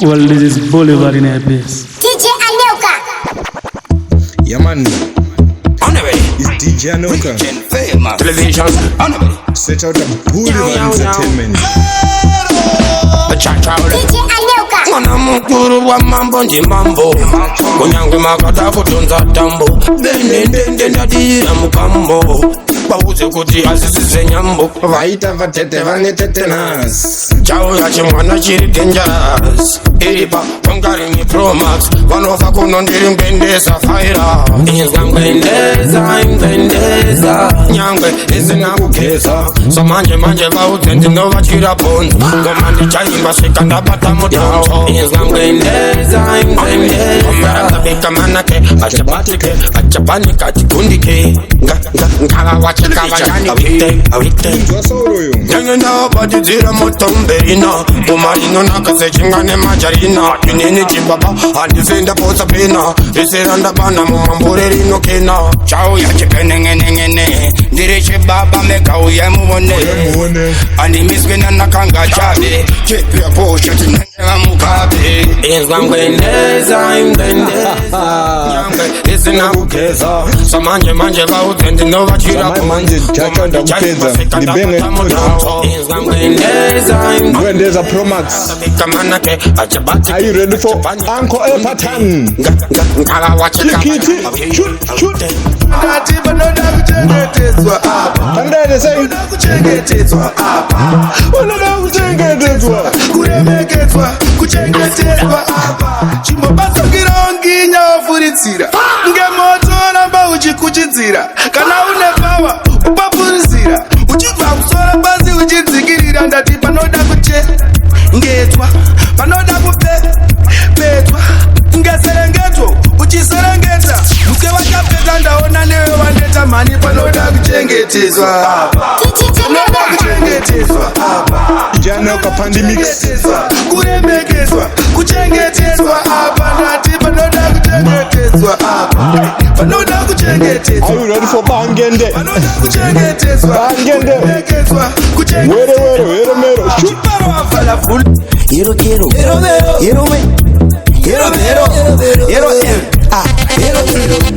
Well, this is Bolivar in a piece. DJ Anelka. Yeah, man. On the way. It's DJ Anelka. Rich and famous. Television. On the way. Set out a Bolivar Entertainment. DJ Anelka. Mwana mukuru wa mambo ndimambo, kunyange makada kutonza tambo, dendendende ndadira mukambo, vauze kuti azisize nyambo. Vaita vatete vane tetanus. Chauya chimwana chiri dangerous, iripa kongarini Promax, vanofa kuno ndiri ngwendeza faira. Inzwa ngwendeza, ingwendeza, nyangwe isina kugeza. So manje manje vaudze ndinovatyira bhonzo, ngoma ndichaimba svika ndabata mutonzo. Inzwa ngwendeza, ingwendeza, ngoma manake achabatike, achapanika, achigundike, ngava wacheka vayanike, awite. Inzwa sauro yo. Nyange ndabatidzira motomberina, ngoma inonaka sechinga nemajarina. Inini chibaba handisi ndapotsa pena, rese randabana mumambure rinokena. Chauya chipenengenengene, ndiri chibaba mega uye muone. Muone. Handimiswe nanakanga chave, chipyaposha tinenge vamugabe. Inzwa ngwendeza, ingwendeza, nyangwe isina kugeza. Samanje manje vaudze ndinovachira. Samanje manje chacho ndakupedza. Ndibenge Ngwendeza Pro Max. Are you ready for Uncle Epatan? Chikiti. Shoot, shoot. Ndati panoda kuchengetedzwa apa. Tandere sei. Kuchengetedzwa apa. Unoda kuchengetedzwa. Kuremekedzwa, kuchengetedzwa apa. Chimbobatsukirawo nginya wafuridzira. Ngemoto ramba uchikuchidzira. Kana une pawa upapurizira. Uchibva kusora pasi uchidzikirira. Ndati panoda kuchengetwa. Panoda kupepetwa. Ngeserengeto uchiserengeta. Muke wachapeta ndaona newe waneta mhani panoda kuchengetedzwa apa. DJ Panoda Anelka. kuchengetedzwa apa. DJ Anelka Pandi Mix. Kuchengetedzwa, kuremekedzwa, kuchengetedzwa apa. Ndati panoda kuchengetedzwa apa. Panoda Are kuchengetedzwa. you ready for Bangende? Panoda kuchengetedzwa. Bangende. Kuremekedzwa, Were kuchengetedzwa. were were mero. Shoot. Chiparo wavala vhulu. Hero kero, hero me, hero hero, hero m, ah, hero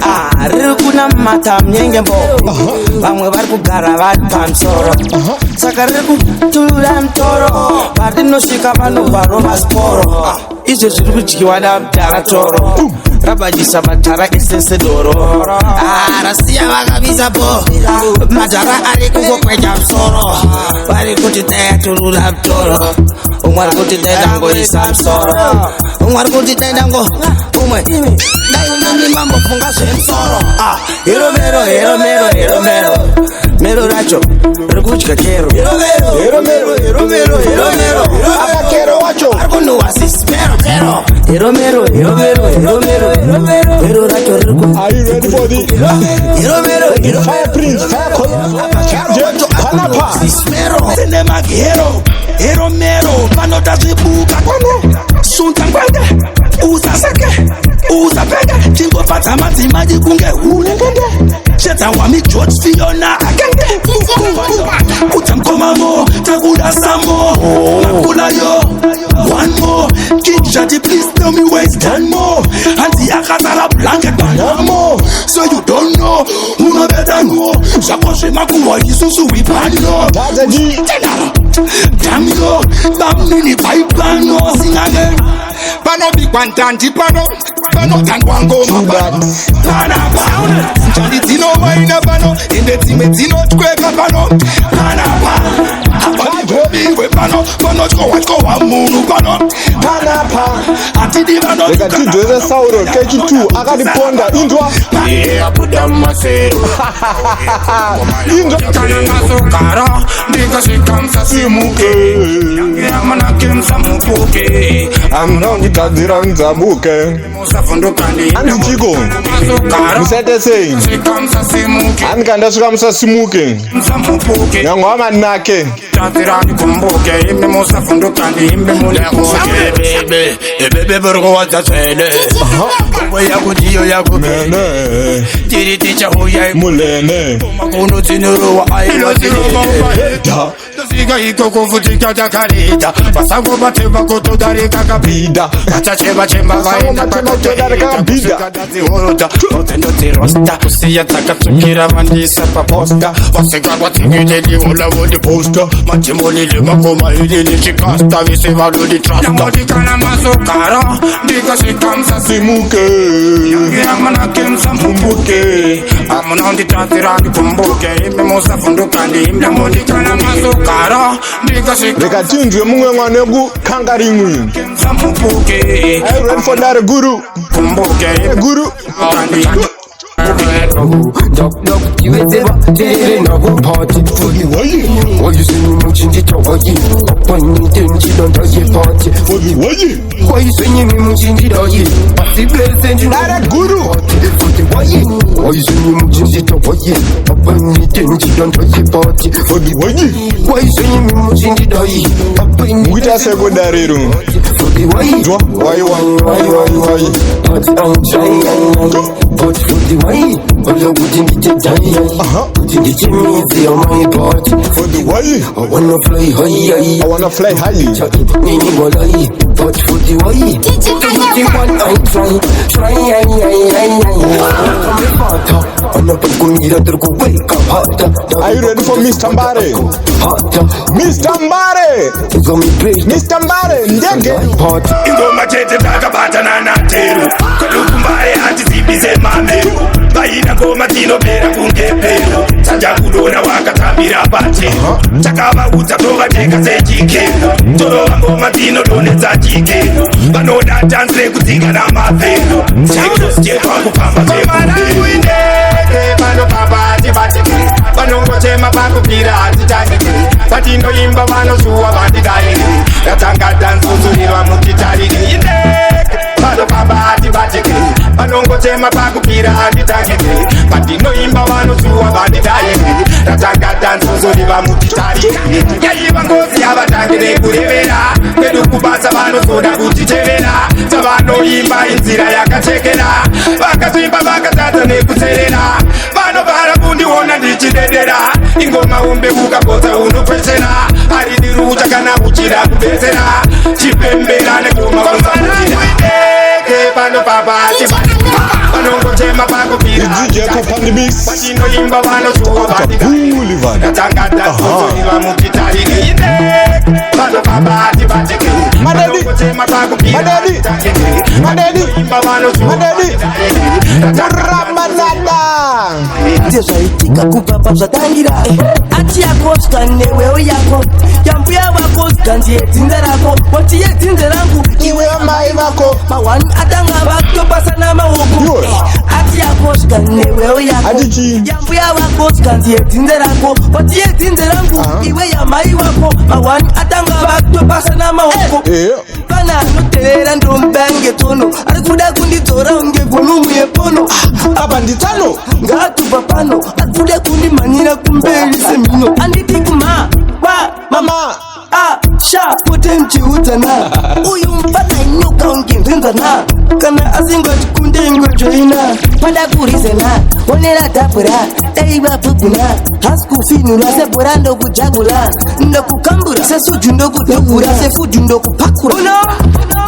ah, riri kunamata munyengembo, vamwe vari kugara vari pamusoro, saka riri kutura mutoro, varinosvika vanobva rova sporo, Ah, izvo zviri kudyiwa namudhara toro, rabanyisa madhara esese doro, Ah, rasiya vakavisa po, madhara ari kungokweja musoro, vari kuti dai aturura mutoro, umwe ari kuti dai ndangoisa musoro, umwe ari kuti dai ndango umwe dai unani mambofunga zvemusoro. Ah, hero mero hero mero hero mero mero racho riri kudya kero, Hero mero. hero mero hero mero Apa kero wacho. ari kunhuhwa sisimero kero, hero mero hero mero hero mero mero racho riri ku Are you ready for the hero mero hero Fire Prince? Fire Col- Panapa. sisimero. Tine magero, hero mero, panoda zvibuka pano. Sunza ngwende, usaseke, usapeke, chingofadza madzimai kunge hulengende. Shedza wami George Fiona akende. DJ Anelka. Kudza mukomamo, takuda samo, makula yo. One more, King Shati, please tell me where it's done more. Hanzi akazara blanket panamo, so you don't know, uno better know. Zvako zvemakuhwa isusu we pano. Tata G. Damyo, bamnini paipano, singage. Panobikwa ndandi pano, panotangwa ngoma pano. Panapa, njani dzinowaina pano, ende dzimwe dzinotweka pano. Panapa, hapabikwe pano, panotyowa-tyowa munhu pano. Panapa. Hatidi Rega tidzoze Sauro kechi2 akatiponda. Inzwa. Abuda mumasero. Inzwa. Kana ndazogara ndikasvika musasimuke, manake musamupuke. Amunondigadzira nzamuke. Musavhundukani. Hanzi chiko. Ndazogara Musaite sei. ndikasvika musasimuke, Hanzi kana ndasvika musasimuke. musamupuke. Nyangwe wamanake. Tadzira ndikumbuke, imi musavhundukani, imi mundipuke. Bebe, bebe buri kuwadza tsvene. DJ Anelka. Nguvo yakudiyo yakupene. Mene. Tiri tichauya Mulene. Kuno dzinorowa Da. Tosvika ikoko futi tatakarita Vasango matema kutodarika Bida. Vachachema chema Vasango matema kutodarika kabida. Dzihorota dzodzinodzirosta Kusiya dzakatsvukira vandisa paposta Vasingarwadzinyinelivola vondiposta Matimolile makoma inini chikasta Vese vanonditrasta Ndambotikana mazogara Ndikasvika musasi Simuke. Yamanake musamumbuke Amunonditadzira ndikumbuke Imi musavhunduka ndimndambotikana mazogara Ndikasvika Rega tinzwe mumwe mwana wekukanga rimwe. musamumbuke Are you ready for that guru? Kumbuke Guru. Dare guru. Mukuita sekudariro. Nzwa wai wai wai wai wai. For the why? I wanna fly high, I wanna fly high. but for the way. DJ Anelka. Are you ready for Mr. Mbare? Mr. Mbare. Mr. Mbare ndege. Ingoma chete takabatana natero kwedukumbare hatizibise mamero vaina ngoma tinopera kunge pero sanja kudona wakatambira pachero takavaudza tovateka sechikero torova ngoma tinodonedza chikero vanoda tanzi rekudzika namafero chepakufamba Ndege panopapa tibatike vanongochema pakupira hatitangike patinoimba vanoshuwa vandidarike ratanga tanzuzurira mutitarike indege panopapa hatibatike vanongochema pakupira hatitangike patinoimba vanoshuwa vandidarike ratanga tanzuzurira mutitarike yaiva ngozi yavatangi nekurevera kwedu kubasa vanozoda kutitevera dzavanoimba inzira yakachekera vakazvimba vakatadza nekutserera vanovhara kundiona ndichidedera ingoma umbe ukapotsa unokweshera haridi kana uchida kubetsera chipembera negoma ndege panopapa DJ Anelka. vanongochema pakupira DJ Cop on the mix. patinoimba vanoshuwa Boulevard. Madadi. Madadi. Madadi. Madadi. Ramanada. Zvaitika kubva zvatangira ati yako svika newewo yako yambuya vako zvikanzi yedzinza rako wati yedzinza rangu Iwe amai vako. mawani atanga vatopasana maoko Iwe. Ati yako svika newewo yako Ati chii? yambuya vako zvikanzi yedzinza rako wati yedzinza rangu iwe yamai wako mawani atanga vatopasana maoko Eh. Pana anoterera ndomubange tsono ari kuda kundidzora unge volumu yepono. Apa nditsano. Ngaatubva pano akuda kundimhanyira kumberi semhino anditi kuma wa Mama. A sha pote mchiudzana uyu mfana inyoka unge nzenzana kana asingati kunde ingwe joina pada kurizena onera dhabhura dai vabhuguna hasi kufinura sebhora ndokujagula ndokukambura sesuju ndokudhugura sefuju ndokupakura uno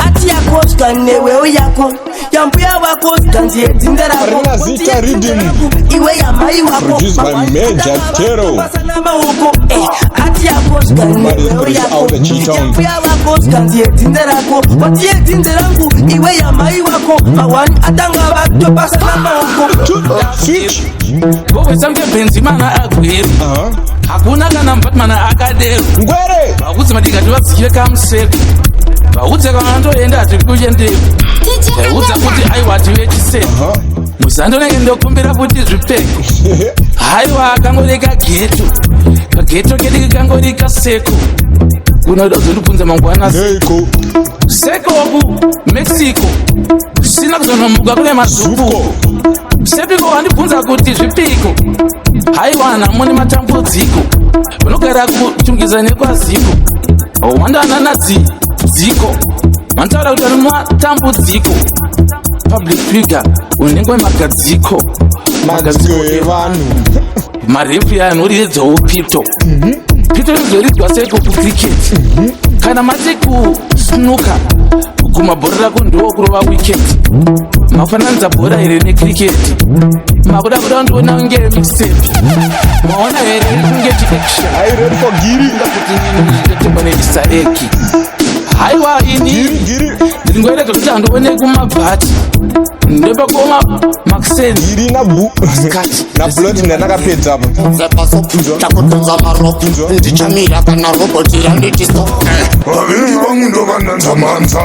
ati yako svika newewo yako yambuya wako zvikanzi yedzinza rako Rina zita rhythm. Iwe yamai wako Produced by Major Tero. Pasana maoko ati yako svika Everybody is newewo produced yako out of G-Town. yambuya wako zvikanzi yedzinza rako wati yedzinza rangu iwe yamai wako mawani atanga vatopasana maoko. Switch. Ngokusamke Benzimana Aguero. Hakuna kana Batman akadero. Ngwere. Vaudze madikati vadzikire kamuseko. Vaudze kana ndoenda hatikuendeko. DJ Taiudza kuti Anelka. aiwa tive chiseko. Muzandonenge ndokumbira kuti zvipfeko. Haiwa kangori kageto. Kageto kedu kangori kaseko. Unoda kuzondibvunza mangwana Neiko. seko ku Mexico. Sina kuzonomuka kune mazuku. Zuko. Sepiko wandibvunza kuti zvipiko. Haiwa namo nematambudziko. Vanogara kuchungiza nekwaziko. Wandana dziko. Vanotaura kuti vane matambudziko. Public figure unenge wemagadziko. Magadziko evanhu. Marefu anoridzawo pito. Pito rinozoridzwa seiko kucricket? Kana mati kusnooker, kuguma bhora rako ndo kurova wicket. Mafananidza bhora here necricket? Makuda kuda kundiona kunge mixtape? Maona here kunge chiaction? Are you ready for Giri? Kuti ndinotemba neisareki? Haiwa, ini Giri, Giri. ndingoeredza kuti handione kumabhati ndopakoma maksen. Giri na bu na blot ndandakapedza apa. Takutonza maroko. Inzwa. Ndichamira kana roboti randitiso. Vavengi vangu ndovananzamanza,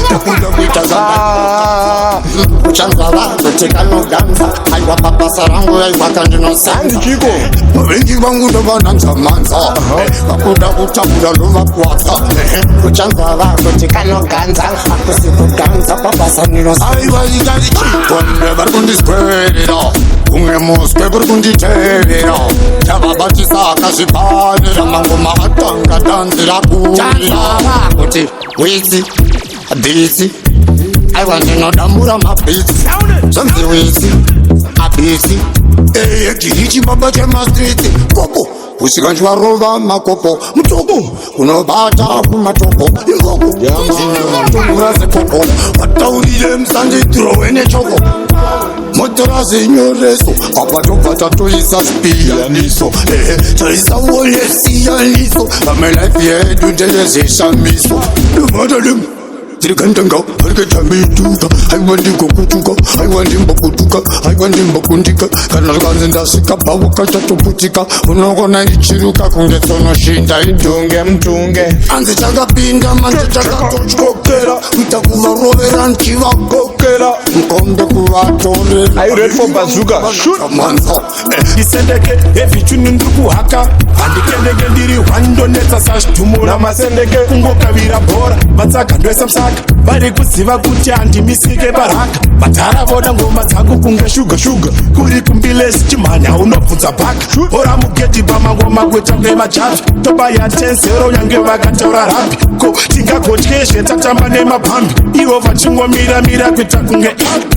Takuda kuita Ah, uchanzwa vakuti kanoganza. Aiwa, pabasa rangu, aiwa, kandinosenza. Hanzi chiko? Vavengi vangu ndovananzamanza, vakuda kutakura ndovakwata. Uchanzwa vakuti kanoganza, akusi kuganza pabasa ndinosenza. Aiwa, ikarichikonde vari kundiswerera kumwe muswe kuri kunditevera. Chavabatisa akazvipanira mangoma atanga danzira kurira kuti witsi bhitsi. Aiwa, ndinodambura mabhitsi, zvanzi witsi abhitsi. Eye, chiri chibaba chemastreets kopo usikanjwarova makopo mutoko unobata kumatoko imboko tumura sekoko vataurire musandidhirowe nechoko motora zinyoreso apa tobva tatoisa zvipiyaniso. Ehe, taisawo lesiyaniso. Vamwe life yedu ndeyezishamiso dumatadem tirikandenga ariketamituka. Aiwa, ndikokutuka, aiwa, ndimbokutuka, aiwa, ndimbokundika. Kana zvikanzi ndasvika pavo kachatoputika, unogona ichiruka kunge tsonoshinda Tunge mutunge. Hanzi chakapinda manje chakatotyokera kuita kuvarovera nchivakokera mukombe kuvatorera. Are you ready for bazooka? Shoot. Manza. Ndisendeke heavy tune, ndiri kuhaka, handikendeke, ndiri hwandonetsa sazvidhumura. Namasendeke. Kungokavira bhora vatsaka ndoisa musaka, vari kuziva kuti handimisike paraka. Madhara voda ngoma dzangu kunge shuga shuga, kuri kumbilesi chimhanya unobvunza bhaka bhora mugedhi pamangoma kuita kunge majavi tobaya 10-0 nyange vakataura rabi. Ko tingagotyezve tatamba nemabhambi ivo vachingomira-mira kuita kunge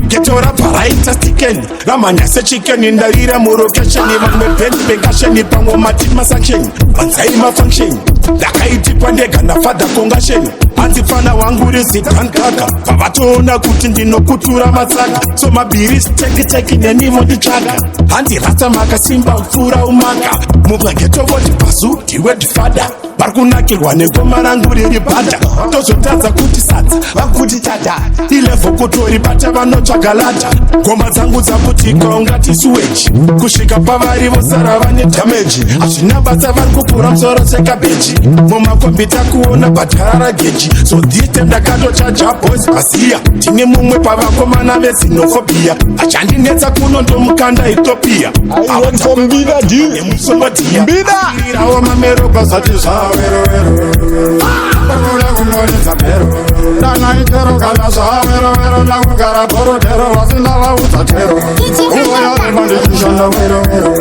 geto rabva raita stikeni ramhanya sechikeni. Ndarira murokesheni, vamwe bhendi pekasheni, pamwe mati masanctions, vanzai mafunction. Ndakaitipa ndega nafadha kongasheni, hanzi fana wangu rizidhankaka pavatoona kuti ndinokutura matsaka. So mabhiri tekiteki nenivo nditsvaga, hanzi rasta makasimba mfura umaka mumwageto voti bhazu ndiwe ndifada. Vari kunakirwa negoma rangu riri bhadha, tozotadza kuti sadza Vakuti tata. Ilevel kutoribata vanotsvaga ladder. Ngoma dzangu dzaputika ungati sewage, kusvika pavari vosara vane damage. Hazvina basa, vari kukura musoro sekabheji, mumakombita kuona bhadhara rageji. So this time ndakatochaja boys maziya, ndine mumwe pavakomana vexenophobia achandinetsa kuno ndomukanda Ethiopia. Are you ready for Mbida D? Nemusomodhiya. Mbida! Rawo mamero kwazati zvawerowero Kuda kunonetsa mhero dana ikero kana zvawerowero ndakugara bhorodhero vasina vaudza tero nguva yareba ndichishanda werowero.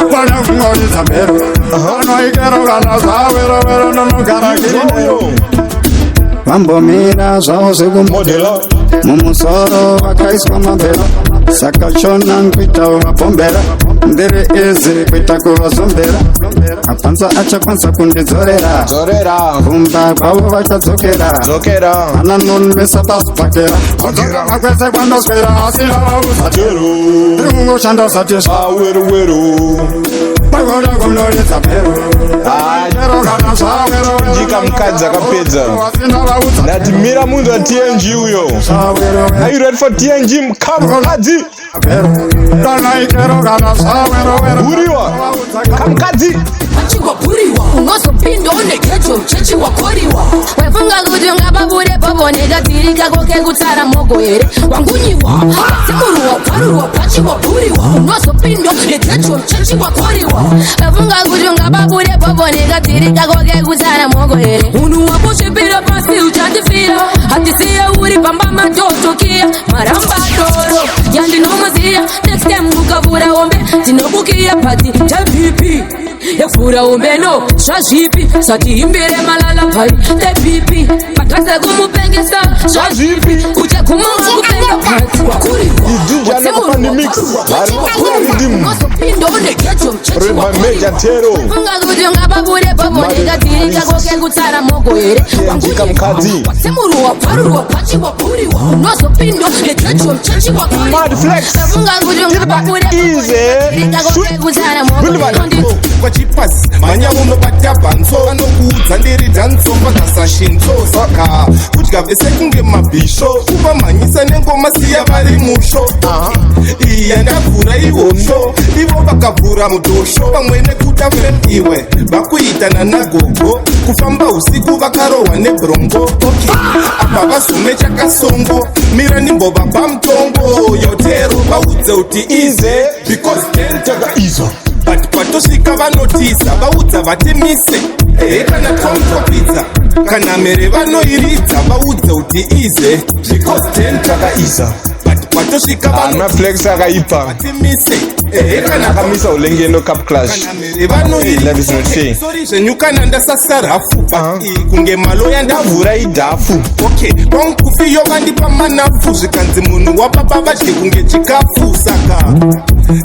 Akwana kunonetsa mhero dana ikero kana zvawerowero ndinogara kirinero. Vambomira zvavo Modelo. Mumusoro vakaiswa mabhero, saka chona nkuita vapombera mbiri izi kuita kuvazombera. Apanza achakwanisa kundidzorera. Dzorera. Kumba kwavo vachadzokera. Dzokera. Ana nonmesa pasipakera kwese kwandoswera asina vaudza Tero. Ndiri kungoshanda zati Ah, weru weru. zvakuda kunonetsa mhero Ah, ikero kana zvawerowero Jika mukadzi akapedza. vasina vaudza Ndati mira munhu wa TNG uyo. zvawerowero Are you ready for TNG mukadzi? dana ikero kana zvawerowero Buriwa. Kamukadzi. Achingwabhuriwa unozopinda une gejo chechi wakoriwa. Wefunga kuti ungapabude paboneka dziri kako kekutsara mogo here? Wangunyiwa tsimuruwa bvarurwa pachiwabhuriwa unozopinda negejo chechi wakoriwa. Wefunga kuti ungapabude paboneka dziri kako kekutsara mogo here? Munhu wakusvipira pasi uchandifira, hatisiye uri pamba matotokiya maramba doro yandinomuziya. Next time ukavhura hombe ndinokukiya pati jpp yekuvhura hombe no zvazvipi satiimbire malalapai tepipi patase kumupengesa zvazvipi uchaguma wakupenga pati Idj anokupa the mix. Rhythm. Rhythm Major Tero. Funga kuti ungababure bobo ndikadzirika koke kutsara mogo here. Njika mukadzi. Wasemurwa bvarurwa pachiwa puriwa unozopindwa negejo mchechiwa. Mad Flex. Funga kuti ungababure Easy. koke kutsara mogo. Kwachipasi mhanya unobata bhanso, vanokuudza ndiri dhanso pakasashinzo, saka kudya vese kunge mabhisho, kuvamhanyisa nengoma siya vari musho. Iyi yandavhura ihosho, ivo vakavhura mudhosho. Vamwe nekuda fame iwe vakuita nanagogo, kufamba usiku vakarohwa nebrongo. Okay, apa vazume chakasongo, mira nimbovapa mutongo yotero, vaudze kuti easy because then Takaisa. But patosvika vanotiza, vaudza vatimise ehe kana tomtopidza, kana mhere vanoiridza, vaudze kuti easy because then Takaisa. But patosvika Mad Flex akaipa. vanotimise ehe kana Akamisa Ulengendo Cup Clash. Hey, life is not fair. Sorry zvenyu kana ndasasa rafu, but iyi kunge maloya Ndavhura idhafu. Okay, kwankufiyo vandipa manafu, zvikanzi munhu wababa vadye kunge chikafu, saka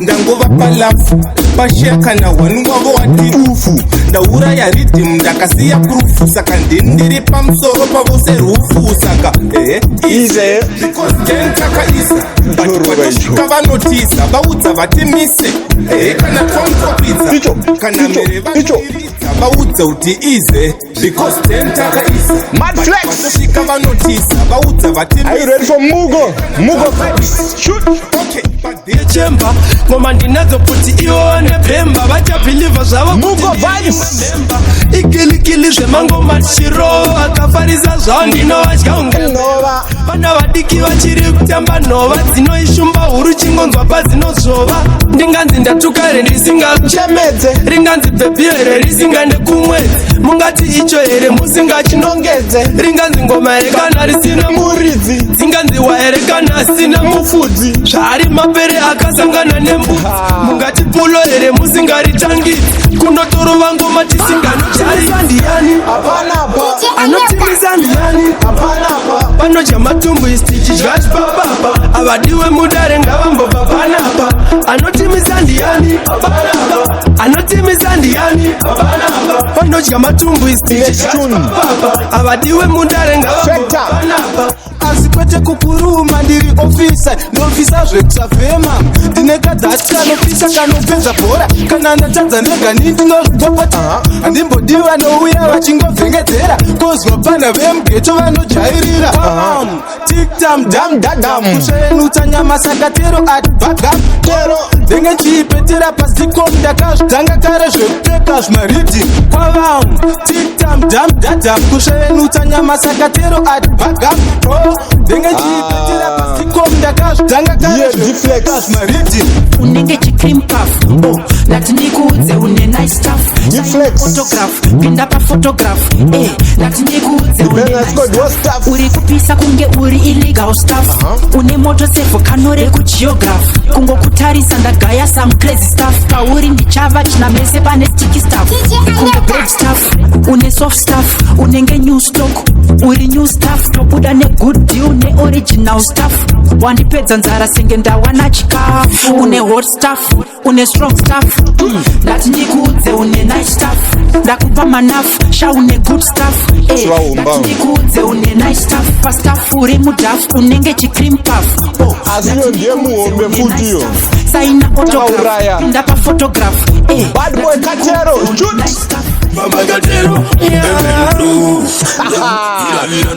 ndangova palafu pashiya kana hwani wavo watiufu. Ndauraya riddim, ndakasiya proof, saka ndini ndiri pamusoro pavo serufu, saka ehe Easy. Because then takaisa, but Ndorova patosvika vanotiza, vaudza vatimise ehe kana twamutopidza, Icho, kana icho, mhere icho. vanoiridza, vaudza kuti easy because then takaisa. Mad But Flex. patosvika vanotiza, vaudza vatimise. Are you ready for Mugo? Mugo Vibes. Shoot. Okay, but this Chemba ngoma ndinadzo kuti iwo nebhemba vachabhilivha zvavo. Mugo Vibes. Ikilikili zvemangoma tichirova, akafarisa zvavo ndinovadya unge Nova. Vana vadiki vachiri kutamba nhova dzinoishumba huru, chingonzwa padzinozvova. Ndinganzi ndatuka here ndisingachemedze? Ringanzi bhebhi here risingaende kumwedzi? Mungati icho here musingachinongedze? Ringanzi ngoma here kana risina Muridzi. Dzinganziwa here kana asina mufudzi? Zvaari mapere akasangana nembudzi. Mungati pulo here musingaritangidzi? Kunotorova ngoma tisinganotarisa ndiyani? Hapana pa. Anotimisa ndiyani? Hapana pa. Panodya matumbu isi tichidya chipapapa, avadiwe mudare ngavambobva panapa. Anotimisa ndiyani? Panapa. Anotimisa ndiyani? Panapa. Panodya matumbu isi tichidya Next tune. chipapapa, avadiwe mudare ngavambobva Factor. panapa. Asi kwete kukuruma, ndiri officer, ndofisa zvekusafema. Ndine kadhati kanopisa kanopedza bhora, kana ndatadza ndega ni ndinozvipopota. Handimbodi vanouya vachingovhengedzera, kozwa pana vemugeto vanojairira. Tiktam Dam, dadam. Kusverenutsa nyama, saka tero ati bagam Tero. Ndenge chiipetera pasikom, ndakazvitanga kare zvekupfeka zvimaridhi kwavam. Tiktam dam dadam, kusverenutsa nyama, saka tero ati bagam. Ndenge chiipetera pasikom, ndakazvitanga kare Yeah, D-Flex. zvekupfeka zvimaridhi. Unenge chicream puff, oh, ndati ndikuudze une nice stuff. D-Flex. Photograph, pinda paphotograph. Ndati ndikuudze une Benga nice squad, what stuff. stuff? Uri kupisa kunge uri illegal stuff. Une moto sevolcano rekugeograph, kungokutarisa ndagaya some crazy stuff. Pauri ndichava china mese pane sticky stuff, kunge bread stuff. Une soft stuff, unenge new stock, uri new stuff. Tobuda negood deal neoriginal stuff. Wandipedza nzara senge ndawana chikafu. Une hot stuff, une strong stuff. Ndati ndikuudze une nice stuff, ndakupa manafu sha, une good stuff. Sivaumba. Ndati ndikuudze une nice stuff, pastaff uri mudhafu, unenge chicream puff, oh. Asi iyo ndiye muhombe futi iyo. Saina Takauraya. autograph, pinda paphotograph. Bad boy Katero, shoot. Mamakatero,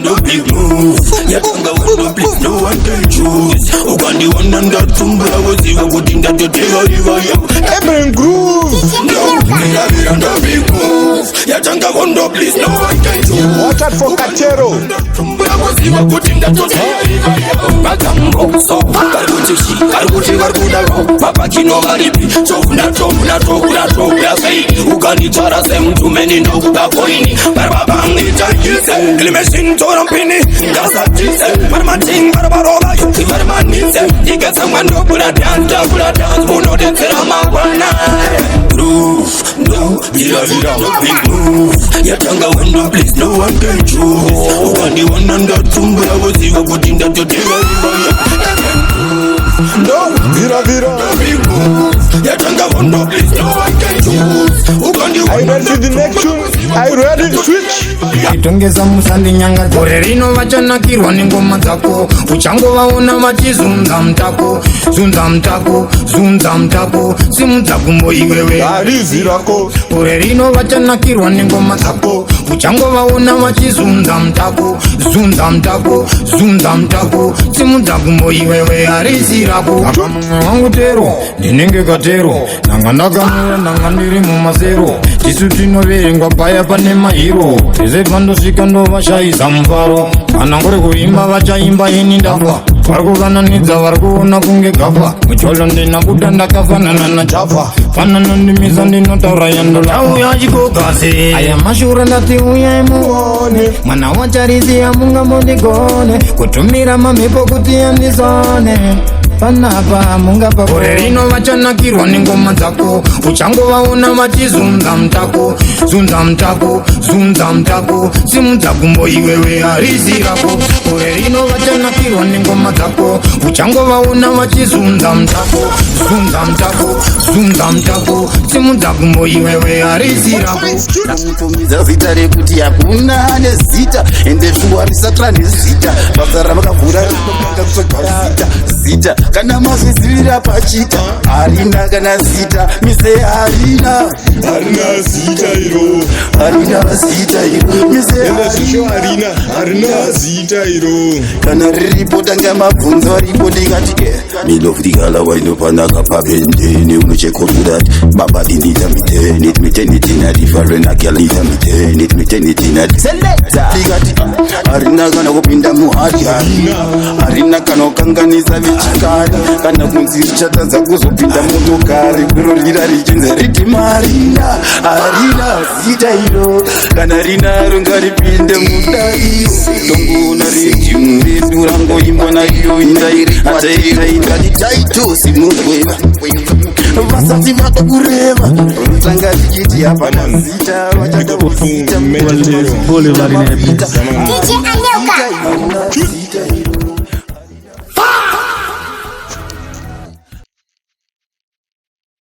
ndo big move yatanga wendo, please no one can choose. Ukandiona ndatumbura woziva kuti ndatoteka rivayo. Urban Groove. Ndo big move yatanga hondo, please no one can choose. Watch out for Katero. Tumbura woziva kuti ndatoteka rivayo. Vakamboso vari kuti shi, vari kuti vari kudaro vapakino varipi tofuna tofuna tokura tokura sei ukanditara semutumeni ndokupa koini vari vavangitaise ilimeshintora mpini ngasatise vari mating vari varova vari manise ikatsamwa ndobura dance ndabura dance unodetsera mangwana. Groove no viravira no big move yatanga wendo, please no one can choose. Ukandiona ndatumbura woziva kuti ndatoteka rivayo. No, Vira vira. Big move. Yatanga hondo, please no one can choose. Are you ready for the next tune? Are you ready? Switch. Tongeza musandinyanga gore rino vachanakirwa nengoma dzako uchangovaona vachizunza mutako zunza mutako zunza mutako simudza gumbo iwewe Harizi rako. Gore rino vachanakirwa nengoma dzako uchangovaona vachizunza mutako zunza mutako zunza mutako simudza gumbo iwewe harisi rako. Apa mumwe wangu tero ndinenge katero, ndanga ndakamira, ndanga ndiri mumasero. Tisu tinoverengwa paya pane mahiro pese pandosvika ndovashayisa mufaro. Kana kuri kuimba vachaimba ini ndafa, vari kufananidza vari kuona kunge gafa mucholo. Ndinabuda ndakafanana naJafa, fanana ndimisa ndinotaura yandola uya chikokasi. Aya mashura ndati uyai muone mwana wacharisi, amungamondigone kutumira mamhepo kuti andisone panapa mungapa. Gore rino vachanakirwa nengoma dzako uchangovaona vachizunza mutako zunza mutako zunza mutako simudza gumbo iwewe harisi rako. Gore rino vachanakirwa nengoma dzako uchangovaona vachizunza mutako zunza mutako zunza mutako simudza gumbo iwewe harisi rako. Ndamutumidza zita rekuti hakuna nezita, ende shuwa risatra nezita. Basa ramakavhura rinotanga kutsvaga zita zita. Kana mazvizivira pachita, harina kana zita mise harina. Harina zita iro. Harina zita iro mise. Ende zvisho harina, harina zita iro. Kana riripo tanga mabvunzo aripo ndikati me love the gala wainopanaka pabendeni unochekokudat baba dinita miteni miteni tina different akalita miteni miteni tina selector ndikati harina kana kupinda muhari, harina, harina kana kukanganisa vechikari, kana kunzi richatadza kuzopinda motokari kunorira richinzi riti harina, harina zita iro. Kana rinaro ngaripinde mudai tongona ridhimu redu rangoimbwa naiyo indairi atairaingati taitosi mugweva vasati vada kureva tanga tichiti hapana zita vachada kuzita. DJ Anelka.